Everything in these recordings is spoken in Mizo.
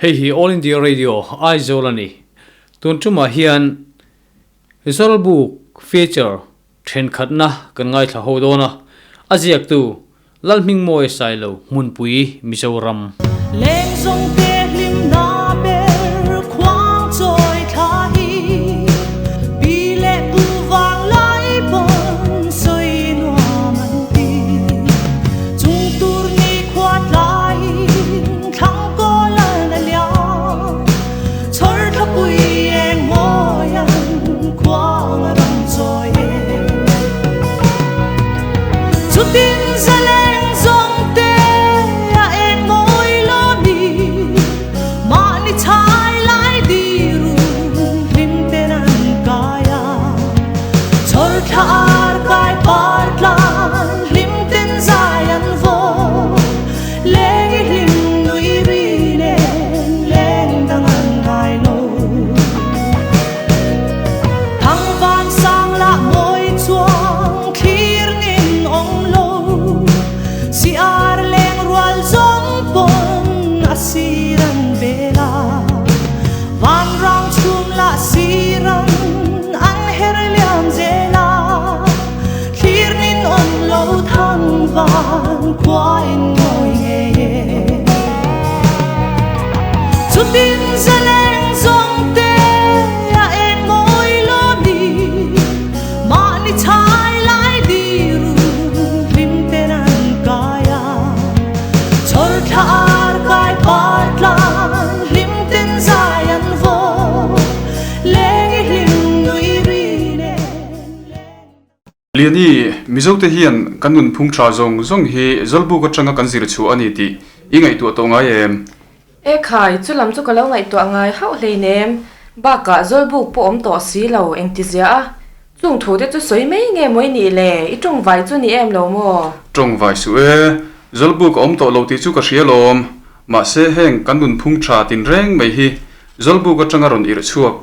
Hei hi All India Radio, Aizawl a ni. Tun tumah hian Zawlbuk feature thenkhatna kan ngaithla ho dawn a, a ziaktu Lalhmingmawia Sailo Hmunpui Mizoram. Lengzawng te hlimna ber khuang chawi thla hi pi leh pu vang lai pawn sawi nuam an ti. Chung tur ni khua tlaiin thlang kawl an a liam, chhawr thlapui eng mawi an khuang a rawn chawi e. Chutin zaleng zawng te a eng mawi lo mi, mahni chhai lai diru hlim ten an kai a, chhawr thla ar kai par tlan hlim ten zai an vaw, leng i hlim nui ri nen leng dang an ngai lo. Thang van sang lah mawi chuang thlir nin awm lo, si ar leng rual zawng pawn a sir an vel a, van rang chhum lah sir an an her liam zel a, thlir nin awm lo thang van khua in mawi ngei e. Chutin zaleng zawng te a eng mawi lo mi, mahni chhai lai diru hlim ten an kai a, chhawr thla ar kai par tlan hlim ten zai an vaw, leng i hlim nui ri nen leng. Liani, Mizote hian kan nunphung tha zawng zawng hi Zawlbuk atanga kan zir chhuah a ni tih i ngaihtuah tawh ngai em? E khai, chu lam chu ka lo ngaihtuah ngai hauh hleinem. Bakah Zawlbuk pawh awm tawh si lo, engti zia a? Chung thu te chu sawi mai nge maw i nih le? I tawngvai chu ni em lo maw? Tawngvai suh e, Zawlbuk a awm tawh lo tih chu ka hria lawm. Mahse heng kan nunphung tha tinreng mai hi Zawlbuk atanga rawn irh chhuak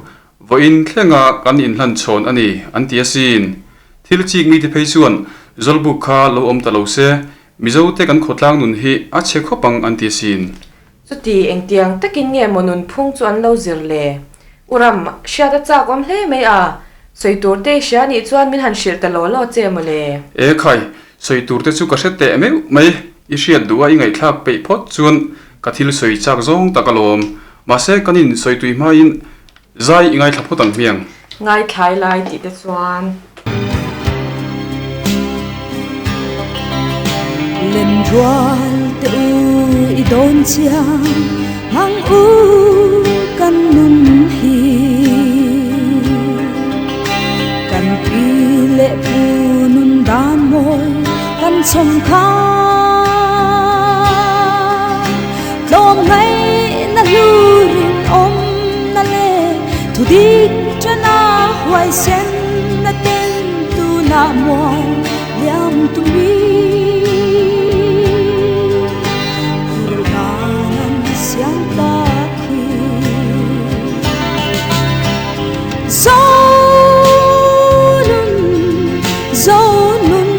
Vawiin thlenga kan inhlan chhawn a ni, an ti asin. Thil chik mite phei chuan Zawlbuk kha lo awm ta lo se, Mizote kan khawtlang nun hi a chhe khawp ang an ti asin. Chuti engtiang takin nge maw nunphung chu an lo zir le? U Ram, hriat a chak awm hle mai a, sawi tur te i hria nih chuan min han hrilh ta law law che maw le? E khai, sawi tur te chu ka hre teh meuh mai, i hriat duh a i ngaihthlak peih phawt chuan ka thil sawi chak zawng tak alawm. Mahse kan in sawi tui hmain Zai i ngaithla phawt ang hmiang. Ngaithlai lai tih te chuan. Lem rual te u i dawn chiang hmang u kan nun hi. Kan pi leh pu nun dan mawi kan chhawm kha. Tlawm ngaihna hlurin awmna leh thu dik tana huaisen na ten tunah mual liam tumi Hurgan an siam tak hi Zonun, Zonun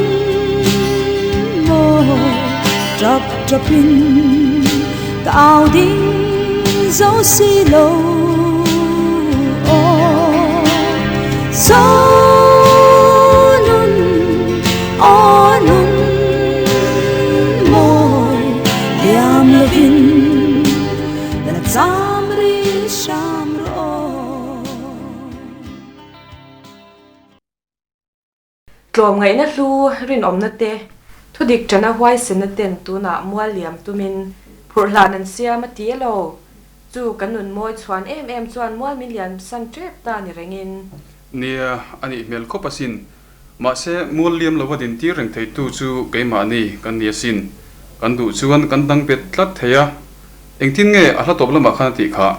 maw tap Chapin ka au ding zo si lo Zo nun aw nun mawi liam lovin la cham ri hram rawh aw. Tlawmngaihna hlu rinawmna te, thudik ṭana huaisenna ten tunah mual liam tumin phurh hlan an siam a ti elo? Chu kan nun mawi chhuan em em chuan mual min lian san ṭep ta ni rengin. Nia, a nih hmel khawp asin. Mahse, mual liam lova dintir reng theitu chu keimahni kan ni asin. Kan duh chuan kan dang bet tlat thei a. Engtin nge a hla tawp lamah khan a tih khah?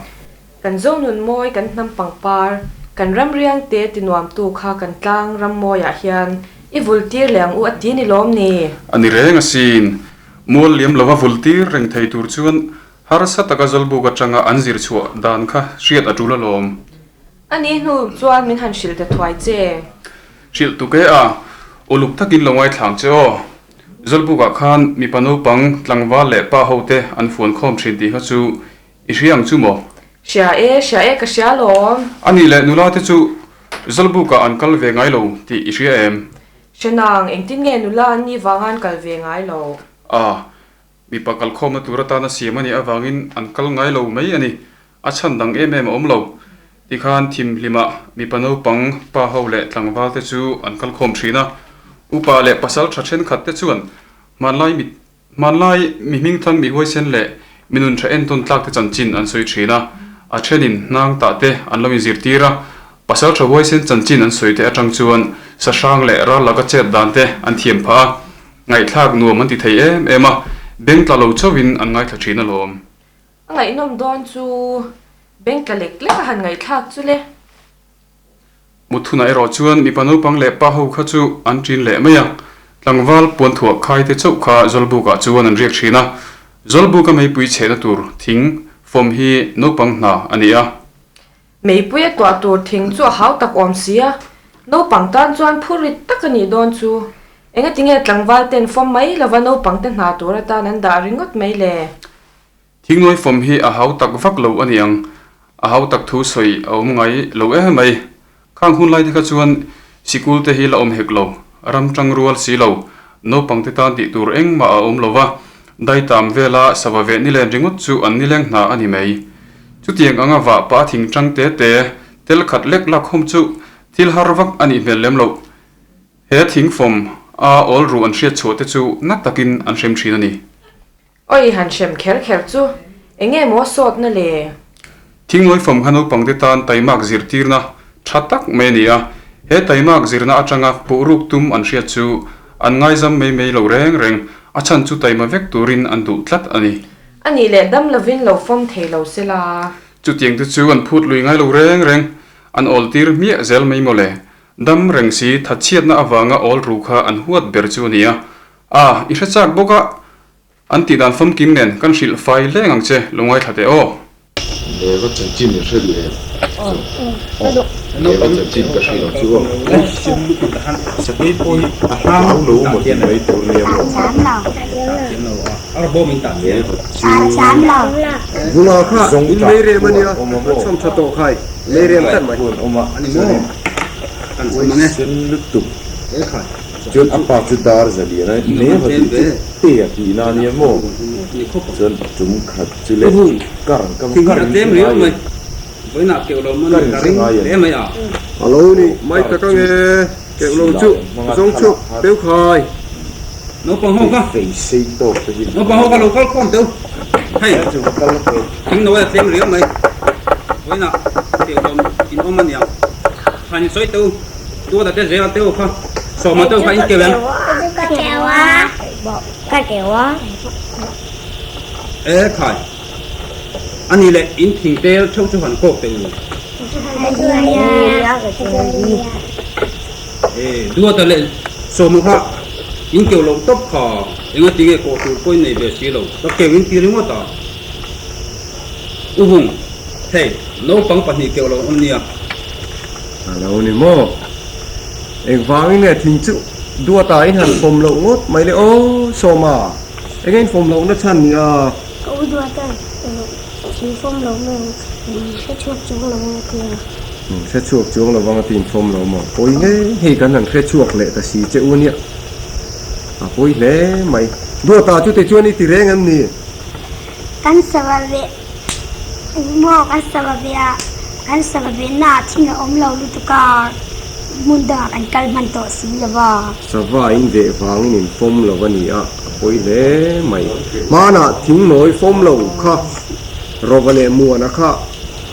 Kan Zonun mawi kan hnam pangpar, kan ram riang te ti nuamtu kha kan tlang ram mawiah hian i vul tir leh ang u a ti ni lawm ni? A ni reng asin. Mual liam lova vul tir reng thei tur chuan harsa taka Zawlbuk atanga an zir chhuah dan kha hriat a tul alawm. A ni hnu chuan min han hrilh ta thuai che. Hrilh tuk e a, uluk takin lo ngaithlang che aw. Zawlbukah khan mipa naupang tlangval leh pa hote an fuan khawm thin tih kha chu. I hria ang chu maw? Hria e, hria e, ka hria alawm. A nih leh nula te chu Zawlbukah an kal ve ngai lo tih i hria em? Hre nang, engtin nge nula an nih vanga an kal ve ngai lo? A, mipa kalkhawmna tur atana siam a nih avangin an kal ngai lo mai a ni. A chhan dang em em a awm lo. Tikhan thimhlimah mipa naupang, pa ho leh tlangval te chu an kalkhawm thin a. Upa leh pasal tha thenkhat te chuan hmanlai mi Hmanlai mi hmingthang mi huaisen leh mi nun tha entawn tlak te chanchin an sawi thin a, a thenin hnang tah te an lo inzirtir a, pasal tha huaisen chanchin an sawi te atang chuan sahrang leh ral laka chet dan te an thiam phah a, ngaihthlak nuam an ti thei em em a, beng tla lo chauhin an ngaithla thin alawm. A ngaihnawm dawn chu beng tla lek lek a han ngaihthlak chu le. Mut hunah erawh chuan mipa naupang leh pa ho kha chu an ṭin leh mai a, tlangval puanthuah khai te chauh kha Zawlbukah chuan an riak ṭhin a. Zawlbuka meipui chhehna tur thing fawm hi naupang hna a ni a. Meipui a tuah tur thing chu a hau tak awm si a, naupang tan chuan phur rit tak a nih dawn chu. Engatinge tlangval ten fawm mai lova naupang te hna tur atan an dah ringawt mai le? Thingnawi fawm hi a hau tak vak lo a ni ang, a hau tak thu sawi a awm ngai lo em mai. Khang hun lai te kha chuan sikul te hi la awm hek lo, ram tang rual si lo, naupang te tan tih tur engmah a awm lo va, daitam vela sava veh nilen ringawt chu an nileng hna a ni mai. Chutiang anga vah pah thing tang te te tel khat lek lak hawm chu thil har vak a nih hmel lem loh. He thingfawm a awl ruh an hriat chhuah te chu na takin an hrem thin a ni. Oi han hrem kher kher chu enge maw sawtna le? Thingnawi fam kha naupangte tan taimak zirtirna tha tak mai a ni a, he taimak zirna atanga puhruk tum an hriat chu an ngaizam mai mai lo reng reng, a chhan chu taima vek turin an duh tlat a ni. A nih leh dam lovin lo fawm thei lo se la. Chutiang te chu an phut lui ngai lo reng reng, an awltir hmiah zel mai maw le. Dam reng si thatchhiatna avanga awl ru kha an huat ber chu a ni a, a i hre chak bawk a, An tih dan famkim nen kan hrilh fai leng ang che, lo ngaithla teh aw. Neva chanchin i hre duh em? Neva chanchin ka hrilh ang chu aw. A hlau lo maw tih mai tur nia maw? Neva chu zawngṭah pawh an awm a maw? Pawh an awm a, chuanin uaisen lutuk. Chuan a pa chu dar za lian a, Neva tih chu te a tih na ania maw? Chuan tum khat chu le kar ka kar in hre ngai em? Kar in hre ngai em? Aw kar chu silai an hmang a thlalak khan fei sei tawk te hi an hmang a. Tuata te zel teuh kha sawma teuh kha in keuh em? Ka keuh a. Ka keuh a. E khai. Ani leh in thing tel theuh chu han kawk teh u. E duata leh sawma kha in keuh loh tawp kha enga tinge kawh tur pawh in nei ve si lo. Ka keuh in ti ringawt a. U hung, hei naupang pahnih keuh lo an awm nia. A lo ni maw? Engvangin nge thing chu duata in han fawm loh ngawt mai le aw Sawma, enge in fawm lohna chhan ni a? Ka u duata thing fawm lo maw min hre chhuak chuang lo ang a ti a. Min hre chhuak chuang lo ang a ti in fawm lo maw? Pawi ngei hei kan han hre chhuak leh ta si che u nia. A pawi hle mai. Duata chute chuan i ti reng em ni? Kan sava ve maw kan sava ve a kan sava ve na ah thing a awm lo lutuk a hmun dangah kan kal hman tawh si lo va. Sava in veh vangin in fawm lo a ni a, a pawi hle mai. Hmanah thing nawi fawm lo kha Rova leh Muana kha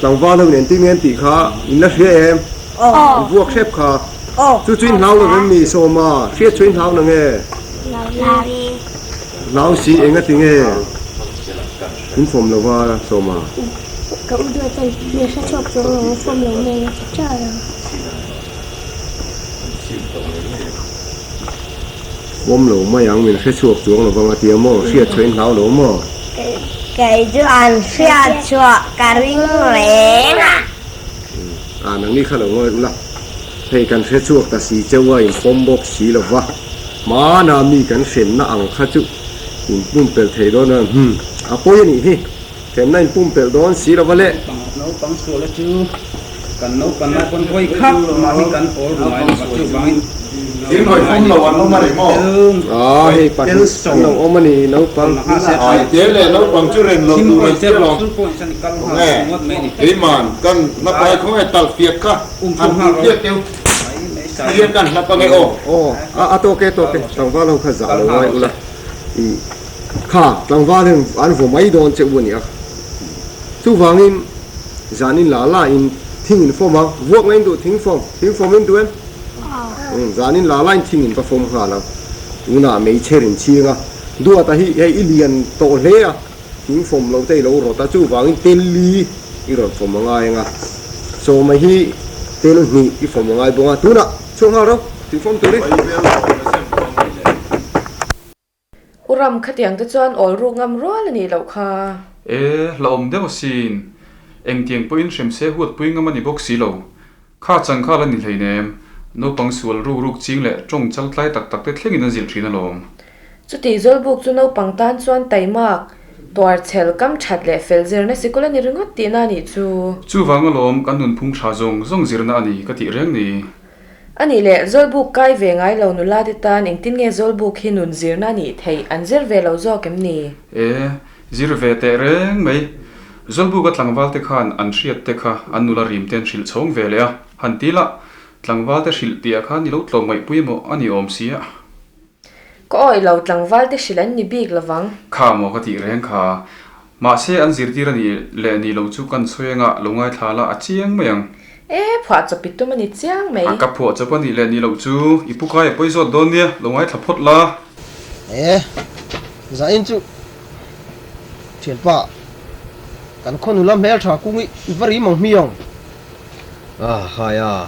tlangval ho in engtin nge an tih kha in la hria em? In vuak hrep kha. Chu chu in hlau lo em ni Sawma? Hriat chu in hlau na nge? Hlau e. Hlau si enga ti nge in fawm lo va Sawma? Ka u duat chuan mi hre chhuak chuang lo a fawm lo mai a ti ṭar a. Fawm lo mai ang min hre chhuak chuang lo vang a ti a maw? Hriat chhuah in hlau lo maw? Kei chu an hriat chhuah ka ring reng a. A nangni kha lo ngawi ula, hei kan hre chhuak ta si cheu a in fawm bawk si lo va. Hmana mi kan hrenna ang kha chu in pumpelh thei dawn a, hmm, a pawi a nih hi. Hremna in pumpelh dawn si lova le. Naupang suala chu kan naupan lai pawn vawi khat mah hi kan awl ngai lo a, chuvangin Thing hawi fawm lo an awm a ni maw? Aw hei pahnih an lo awm a ni naupang. Ai te leh naupang chu rem lo tur an che lo. Khawnge keiman kan hlapai khawnge talh fiak kha han hmuh fiak teu hian kan hlap ange aw. Aw a tawk e tawk e tlangval ho kha zah lo ngai ula i kha tlangval hian an vaw mai dawn che u a nia chuvangin zanin la la in thing in fawm ang vuak ngain duh thing fawm thing fawm in duh em zanin la la in thing in va fawm nghal ang tunah meichher in chhing a duata hi hei i lian tawh hle a thing fawm lo te i lo rawt a chuvangin tel li i rawn fawm a ngai ang a sawma hi tel hnih i fawm a ngai bawk a tunah chhuak nghal rawh thing fawm turin. U Ram, khatiang te chuan awl ruk ngam rual a nih loh kha. E, hlauhawm deuh asin. Engtiang pawhin hremse huatpui ngam a ni bawk si lo. Kha chang kha la ni hleinem. Naupang sual ruk ruk ching leh tawng chal tlai tak tak te thlengin an zilh thin alawm. Chutih Zawlbuk chu naupang tan chuan taimak, tuarchhel, kam that leh fel zirna sikul a ni ringawt tihna a nih chu. Chuvang alawm kan nunphung tha zawng zawng zirna a ni ka tih reng ni. A nih leh, Zawlbuk kai ve ngai lo nula te tan engtin nge Zawlbuk hi nun zirna a nih theih? An zir ve lo zawk em ni? E, zir ve teh reng mai. Zawlbuka tlangval te khan an hriat te kha an nula rim te an hrilh chhawng ve leh a, han ti lah, tlangval te hrilh tih ah khan i lo tlawm ngaihpui emaw a ni awm si a. Ka awih lo, tlangval te hrilh an ni bik lovang. Kha maw ka tih reng kha. Mahse an zirtir a nih leh nih loh chu kan sawi anga lo ngaithla la a chiang mai ang. E, phuah chawp i tum a ni chiang mai. A ka phuah chawp a nih leh nih loh chu i pu kai a pawi zawt dawn nia, lo ngaithla phawt la. E, zain chu thianpa kan khaw nula hmeltha kung i va rim ang hmiang. A hai a,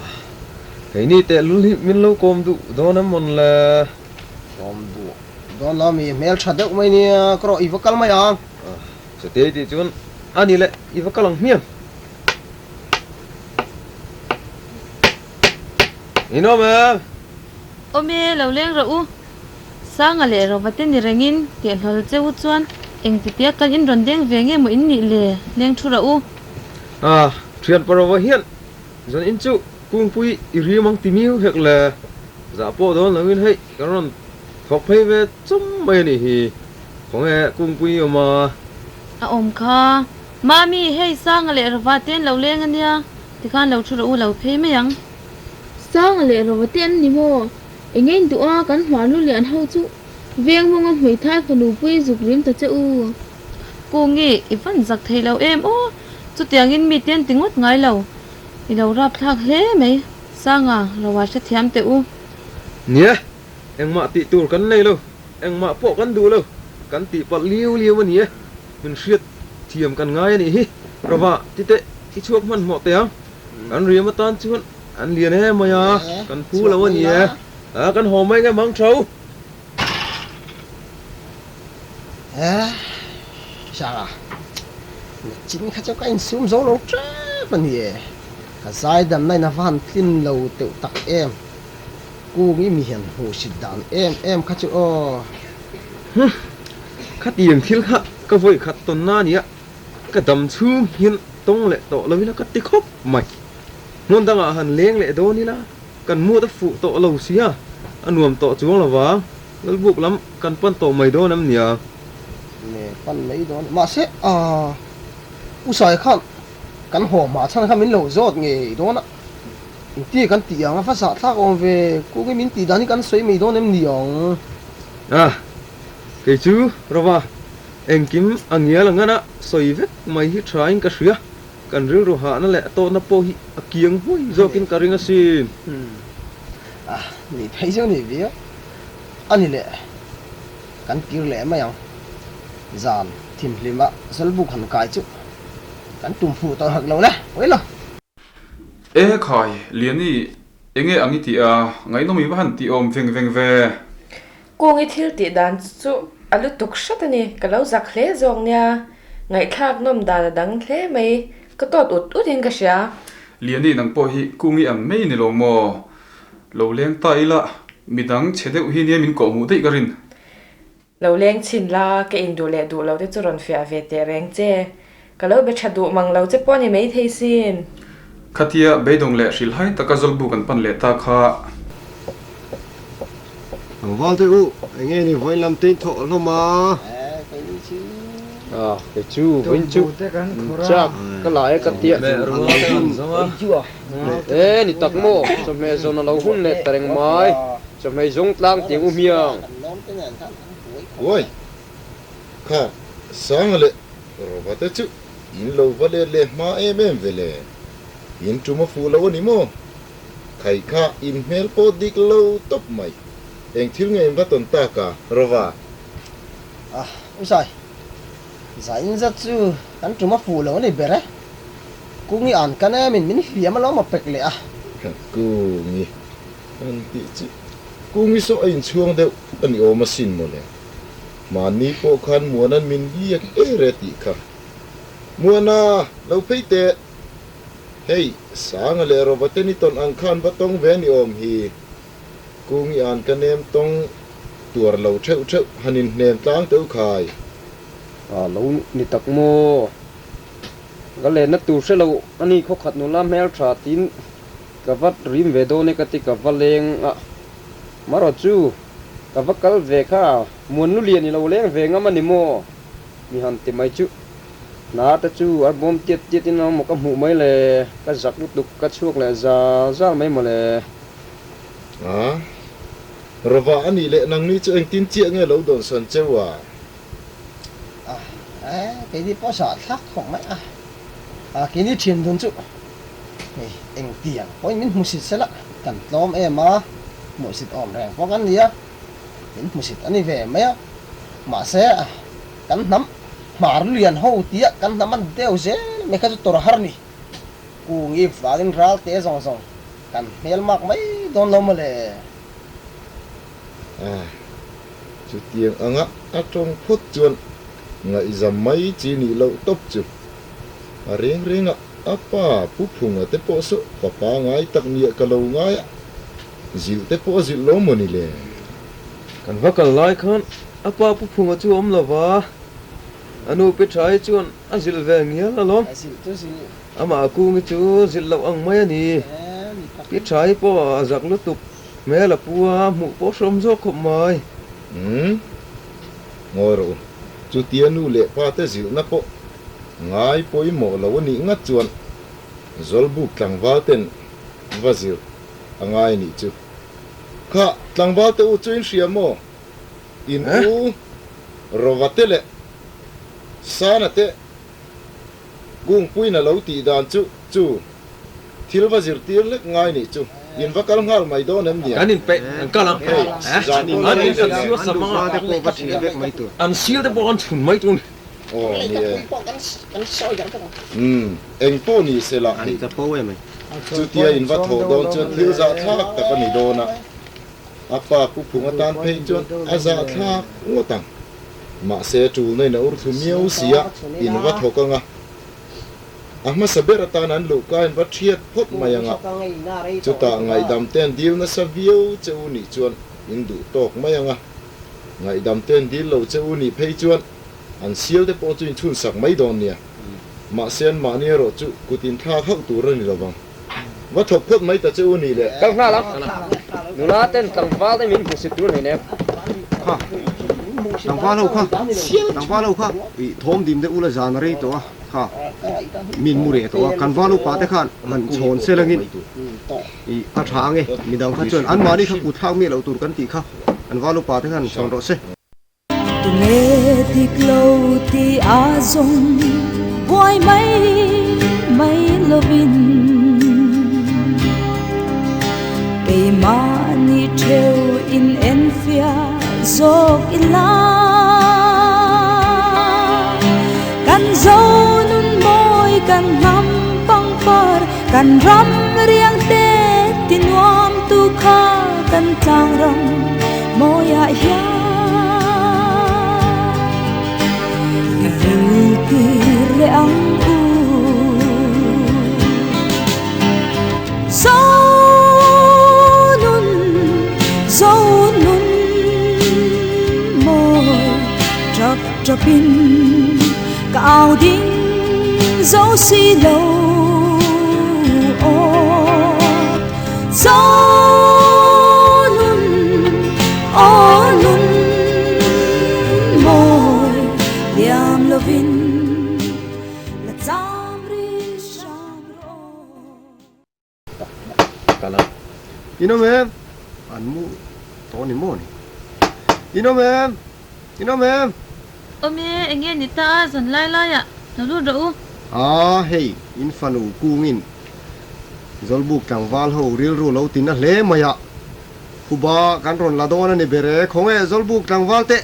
keini tehlul hi min lo kawm duh dawn em mawn le? Kawm duh dawn lo mi, hmel tha deuh mai nia, ka rawh i va kal mai ang. A, chutei tih chuan a ni le, i va kal ang hmiang. In awm em? Awm e, lo leng rawh u. Sanga leh Rova te ni rengin teh hlawl che u chuan engtitia kan inrawn deng ve nge maw in nih le? Leng thu rawh u. A, thian Parova hian zan in chu kungpui i rim ang ti miu hek le, zah pawh dawn loin hei kan rawn thawk phei ve chawm mai a nih hi, khawnge kungpui i awm a? A awm kha, Mami, hei Sanga leh Rova te an lo leng a nia, tikhan lo thu rawh u lo phei mai ang. Sanga leh Rova te an ni maw? Enge in duh a, kan hmuar lu lian ho chu veng mawnga hmeithai fanu pui zuk rim ta che u. Kungi, i van zak thei lo em aw? Chutiangin mi te an ti ngawt ngai lo. I lo rap thlak hle mai. Sanga, Roa hrethiam teh u. Nia, engmah tih tur kan nei lo, engmah pawh kan duh lo, kan tih palh liu liu a ni e. Min hriat thiam kan ngai a nih hi. Rova, ti teh, i chhuak hmanhmawh teh ang. Kan riam atan chuan an lian em mai a, kan phu lo a ni e. A, kan haw mai nge mang tho. E, Sara, nachin kha chu ka insum zo lo tep a ni e. Ka zaidamna in a va han tlin lo teuh tak em. Kung i mi hian hmuhsit dan em em kha chu aw. Huh, khatiang thil kha ka vawi khat tawn na nia, ka dam chhung hian tawng leh tawh lo ila ka ti khawp mai. Hmun dangah han leng leh dawn ila kan mut a fuh tawh lo sia, a nuam tawh chuang lo vang. Lalbuk lam kan pan tawh mai dawn em nia? Nge pan mai dawn? Mahse, aah, U Sai khan kan haw hma chhan kha min lo zawt ngei dawn a, engtia kan tih ang a va zahthlak awm ve, kungin min tih dan hi kan sawi mai dawn em ni ang? Ah, kei chu Rova, engkim a ngial ang a sawi vek mai hi tha in ka hria, kan rilru hahna leh tawhna pawh hi a kiang huai zawkin ka ring asin. Ah, ni phei chu ni viau. A ni leh, kan kir leh mai ang. Zan thimhlima Zawlbuk han kai chu kan tum fuh tawh hak lo le, pawi lo. E khai, Liani, enge ang i tih a, ngaihnawm i va han tih awm veng veng ve. Kung i thil tih dan chu a lutuk hrat a ni, ka lo zak hle zawk nia, ngaihthlak nawm dan a dang hle mai, ka tawt ut ut in ka hria. Liani, nang pawh hi kung i ang mai ni lo maw? Lo leng ta ila, midang chhe deuh hi nia min kawh hmuh daih ka rin. Lo leng chhin la, ka induh leh duh lo te chu rawn fiah ve teh reng che. Ka lo be tha duh mang lo che pawh a ni maithei sin. Khatia beidawng leh hrilhhai taka Zawlbuk an pan leh ta kha. Tlangval te u, enge ni vawiin lam te in thawh hlawm a? A, kei chu vawiin chu chak ka la e ka tia chu. E, ni tak maw, chawhmeh zawn a lo hun leh ta reng mai, chawhmeh zawng tlang tiang u hmiang. Uai, kha Sanga leh Rova te chu in lo va let leh hma em em ve le, in tum a fuh lo a ni maw? Khai kha in hmel pawh dik lo tawp mai, eng thil nge in va tawn tak a, Rova? A, u Zai, Zai in zat chu kan tum a fuh lo a ni ber e, Kungi an kan em in min hliam alawm a pek leh a. Kungi an tih chu Kungi saw a inchhuang deuh a ni awm asin mawle. Mahni pawh khan Muana'n min biak er e tih kha. Muana, lo phei teh! Hei, Sanga leh Rova te ni tawn ang khan va tawng ve ni awm hi. Kungi an ka nem tawng tuar lo theuh theuh han inhnem tlang teuh khai. A lo ni tak maw? Ka lenna tur hre lo a ni khawkhat nula hmeltha tiin ka va rim ve dawn e ka ti ka va leng a. Marawh chu ka va kal ve kha Muannu lian i lo leng ve ngam a ni maw? Mi han ti mai chu. Hna te chu a bawm tiat tiat in a maw ka hmuh mai le, ka zak lutuk ka chhuak leh zal zal mai maw le. A, Rova a nih leh nangni chu engtin chiah nge lo dawn sawn cheu a? A, e, keini pawh sa thlak khawp mai a, a keini thian dun chu hei engtiang pawhin min hmusit sela kan tlawm em a, hmuhsit awm reng pawh kan ni a, min hmusit a ni ve mai a, mahse kan hnam hmar lian ho tia kan hnam an deuh zel mai kha chu tawrh har ni, kungi vangin ral te zawng zawng kan hmel mak mai dawn lo mawle. A, chutiang anga a tawng phawt chuan ngaihzam mai chi nih loh tawp chu. A reng reng a, a pa Pu Phunga te pawh saw fapa ngai tak nia ka lo ngai a, zilh te pawh a zilh lo maw ni le? Kan va kal lai khan a pa Pu Phunga chu a awm lo va, a nu Pi Tha hi chuan a zilh ve ngial alawm. Amah a kungi chu zilh loh ang mai a ni. Pi Tha hi pawh a zak lutuk. Hmel a pu a, hmuh pawh hrawm zawk khawp mai. Umm, ngawi rawh u. Chutia nu leh pa te zilhna pawh ngai pawimawh lo a nih ngat chuan Zawlbuk tlangval ten va zilh a ngai nih chu. Kha tlangval te u chu in hria maw? In u Rova te leh Sana te Kungpuiin a lo tih dan chu chu thil va zirtir hlek ngai nih chu in va kal nghal mai dawn em nia? Kan inpeih an kal ang. Hei, zan pawh la An rei in kan hle. sial sam ang a, an sial te pawh an chhun mai tur. Aw ni e. Umm, eng pawh ni se lah hei. Chutia in va thawh dawn chuan thil zahthlak tak a ni dawn a, a pa pu phung atan phei chuan a zahthlak ngawt ang. Mahse, ṭulna in a ur thlu miau si a, in va thawk ang a. A hmasa ber atan an luhka in va ṭhiat phawt mai ang a. Chutah ngaihdam te an dil nasa viau che u nih chuan in duh tawk mai ang a. Ngaihdam te an dil lo che u nih phei chuan an sial te pawh chu in chhun sak mai dawn nia. Mahse, an mahni erawh chu kut in thlak hauh tur a ni lo vang. Va thawk phawt mai ta che u nih le. Kal nghal ang. Nula ten tlangval te min hmusit tur hlein em? Kha, tlangval ho kha, tlangval ho kha i thawm dim deuh ula zan a rei tawh a, kha min mu reh tawh a, kan val upa te khan han chhawn sel angin i a tha ang e, midang kha chuan anmahni kha kut thlak miah loh tur kan tih kha an val upa te khan chhawn rawh se. Tunge dik lo tih a zawng buai mai mai lovin Keimahni theu in enfiah zawk ila Kan zo nun mawi kan hnam pangpar kan ram riang te ti nuam tu kha kan tlang ram mawiah hian i vil tir leh ang u. Zonun, Zonun mawi tap tapin ka au ding. zo si lo aw Zo nun aw nun mawi liam lovin la cham ri hram rawh. Kal a. In awm em? An mu tawh ni maw ni? In awm em? In awm em? Awm e, eng nge ni ta a zan lai laiah lo lut rawh u. A, hei, in fanu kungin Zawlbuk tlangval ho rilru lo ti na hle mai a, Phuba kan rawn la dawn a ni ber e, khawnge Zawlbuk tlangval te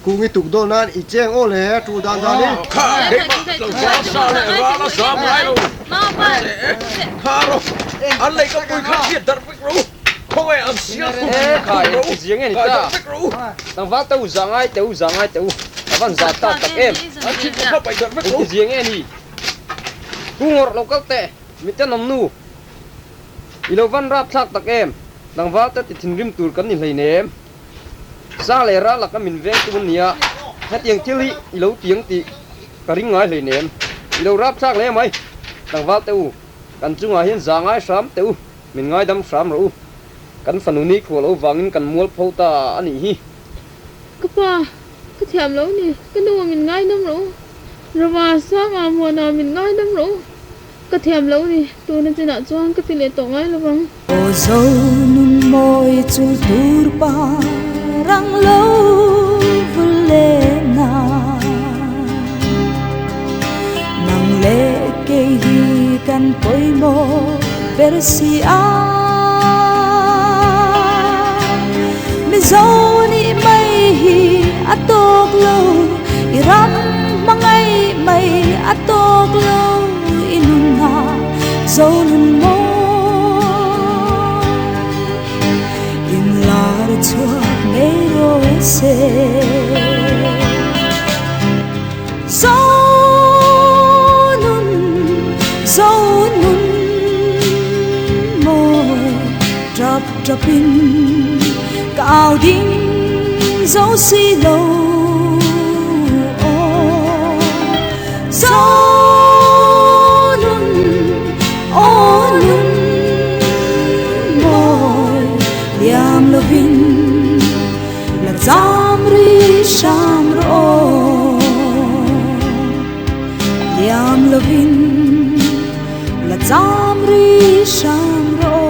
kung i tuk dawn nan i cheng aw le, tu dan dan in. Kha keimah tlangval sa leh ral a zam ngai lo, an che e, kha rawh, an lei ka pui kha hriat darh vek rawh u, khawnge an sial khum khum rawh u, kai darh vek rawh u. Tlangval te u za ngai te u za ngai te u, a van za ta tak em, an thil kha paih darh vek rawh u. Engti zia nge ni? Pu ngawrh lo kal teh, mi tenawm nu. I lo van rap thlak tak em? Tlangval te ti thinrim tur kan ni hleinem. Sa leh ral laka min veng tum an nia, hetiang thil hi i lo tiang tih ka ring ngai hleinem. I lo rap thlak hle mai. Tlangval te u, kan chungah hian za ngai hram teh u, min ngaidam hram rawh u. Kan fanu ni khual lo vangin kan mual pho ta a nih hi. Ka pa, ka thiam lo ni, ka nu min ngaidam rawh u. Rova, Sanga, Muana min ngaidam rawh u. Ka thiam lo ni, tuna chinah chuan ka ti leh tawh ngai lo vang. Aw zo nun mawi chu tur pa rang lo vul leh na. Nang leh kei hi kan pawimawh ber si a. Mizo nih mai hi a tawk lo, i ram hmangaih mai a tawk lo, i nunna zo nun mawi in lar chhuak ngei rawh se. Zo nun, zo nun mawi tap tapin ka au ding zo si lo aw. Zo nun, aw nun mawi liam lovin la zam ri hram rawh aw. Liam lovin la zam ri hram rawh aw.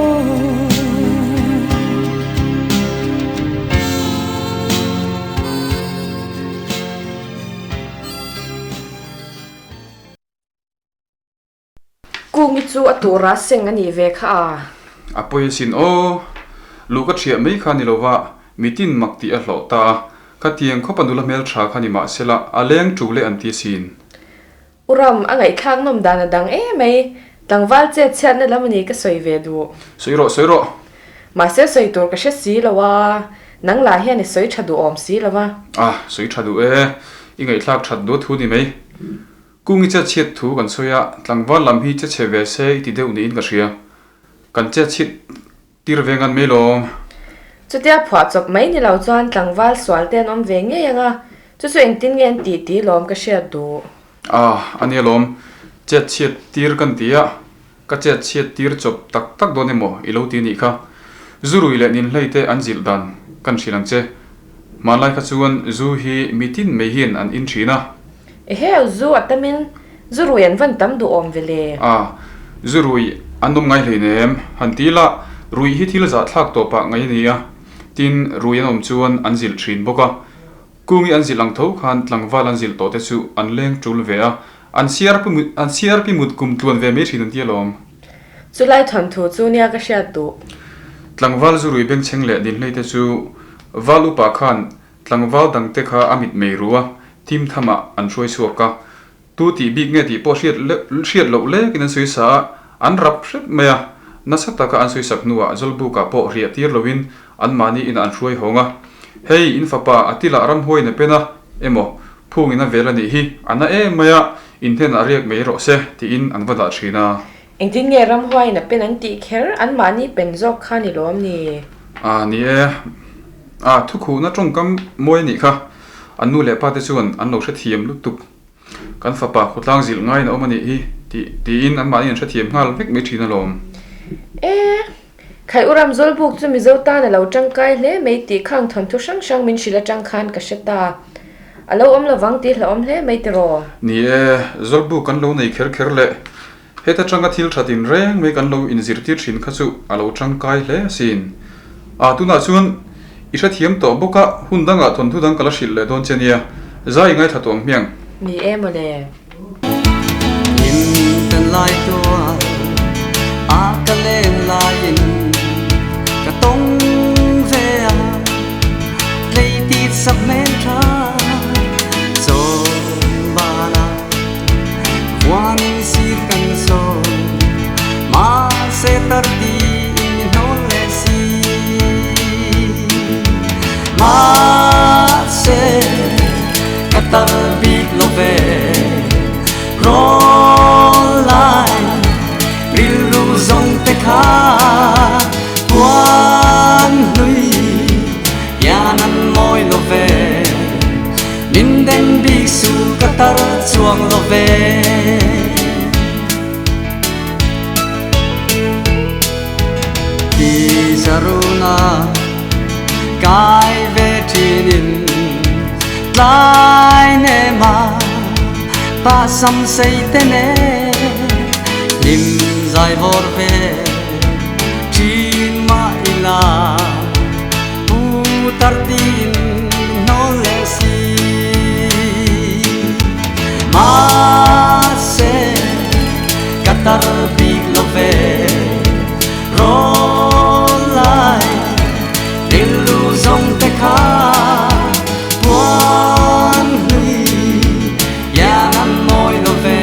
Kungi chu a tura seng a nih ve kha a. A pawi asin aw. Luh ka thiah mai kha ni lova, mitin mak tih a hlawh ta a. Khatiang khawpa nula hmeltha kha ni mahsela a leng tu leh an ti asin. U Ram, a ngaihthlak nawm dan a dang em mai. Tlangval chet chhiatna lam a ni ka sawi ve duh. Sawi rawh, sawi rawh. Mahse sawi tur ka hre si lo a, nang lah hian i sawi tha duh awm si lo a. A, sawi tha duh e. I ngaihthlak that duh thu ni mai. Kungi chet chhiat thu kan sawi a, tlangval lam hi che chhe ve se i ti deuh niin ka hria. Kan chet chhiat tir ve ngan mai lawm. Chutia phuah chawp mai ni lo chuan tlangval sual te an awm ve ngei ang a, chu chu engtin nge an tih tih lawm ka hriat duh. A, a nia lawm. Chet chhiat tir kan ti a, ka chet chhiat tir chawp tak tak dawn emaw i lo ti nih kha. Zurui leh ninhlei te an zilh dan kan hrilh ang che. Hmanlai kha chuan zu hi mitin mai hian an in thin a. Eheu, zu a tamin zu rui an van tam duh awm ve le. A, zu rui an awm ngai hleinem. Han ti ila, rui hi thil zahthlak tawpah ngai a ni a, tin, rui an awm chuan an zilh thin bawk a. Kungi an zilh ang tho khan tlangval an zilh tawh te chu an leng tul ve a, an CRP an CRP mut kum tluan ve mai thin an ti alawm. Chulai thawnthu chu nia ka hriat duh. Tlangval zu rui bengchheng leh dinhlei te chu Val upa khan Tlangval dangte kha a mit mei ru a, thim thamah an hruai chhuak a. Tu tih bik nge tih pawh hriat hriat loh lekin an sawi sa a, an rap hrep mai a. Nasa taka an sawi sak hnuah Zawlbukah pawh riah tir loin anmahni inah an hruai hawng a. Hei, in fapa a tilah ramhuaiin a pen a, emaw, phungin a vel a nih hi, a na em mai a, in hnenah riak mai rawh se, tiin an va dah thin a. Engtin nge ramhuaiin a pen an tih kher? Anmahni pen zawk kha ni lawm ni? A ni e. A, thukhuhna tawngkam mawi a nih kha. An nu leh pa te chuan an lo hrethiam lutuk. kan fapa khawtlang zilh ngaiin a awm a nih hi, tih tiin anmahni an hrethiam nghal vek mai thin alawm. E, Khai Uram Zawlbuk chu Mizo tan a lo tangkai hle mai tih khang thawnthu hrang hrang min hrilh atang khan ka hre ta. A lo awm lovang tih hlauhawm hle mai tiraw? Ni e, Zawlbuk kan lo nei kher kher leh heta tanga thil tha tin reng mai kan lo inzirtir thin kha chu a lo tangkai hle asin. A, tunah chuan i hrethiam tawh bawk a, hun dangah thawnthu dang ka la hrilh leh dawn che nia, zai i ngaithla tawh ang hmiang. Ni e mawle. Hlim lai tual a ka len laiin ka tawng ve a, tleitit sak hmel tha chawn bana huanin sir kan sawn mahse tar tiin min hnawl leh si. Mahse ka tar bik lo ve rawl lai rilru zawng te kha puan hlui hian an mawi lo ve min den bik su ka tar chuang lo ve. Ti zaruna kai ve thinin tlai nema ta sam sei te ne hlim zai vawr ve thin mah ila pu tar tiin hnawl leh si mahse ka tar bik lo ve. Rawl lai rilru zawng te kha puan hlui iang an mawi lo ve,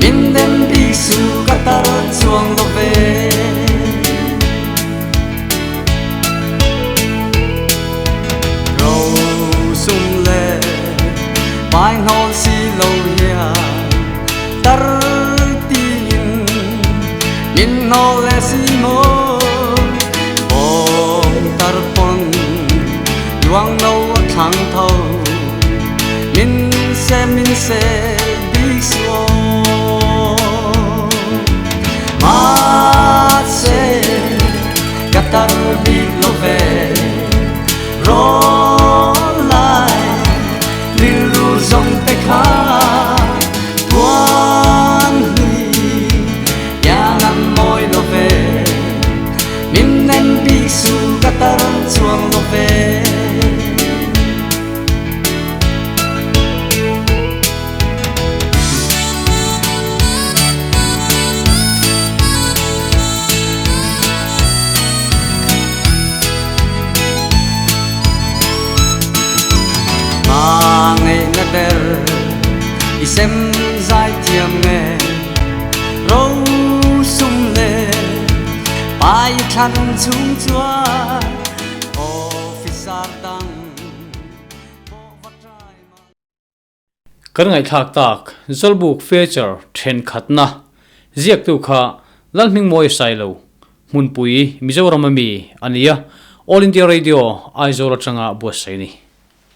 min dem bik su ka tar chuang lo ve. Ro sum le pai hnawl si lo hian tar tiin min hnawl leh si maw bawng tar pawn luang no a thlang tho min se min se bik su aw mahse ka tar bik lo ve rawl lai rilru zawng te kha puan hlui iang an mawi lo ve min nen bik su ka tar chuang lo ve. Hmangaihna ber i sem zai thiam nge ro sum le pai thlan chung chuan officer dang pawh va trai mah. Kan ngaihthlak tak Zawlbuk feature thenkhatna ziaktu kha Lalhmingmawi Sailo, Hmunpui, Mizoram ami a ni a, All India Radio, Aizawl atanga buatsaih a ni.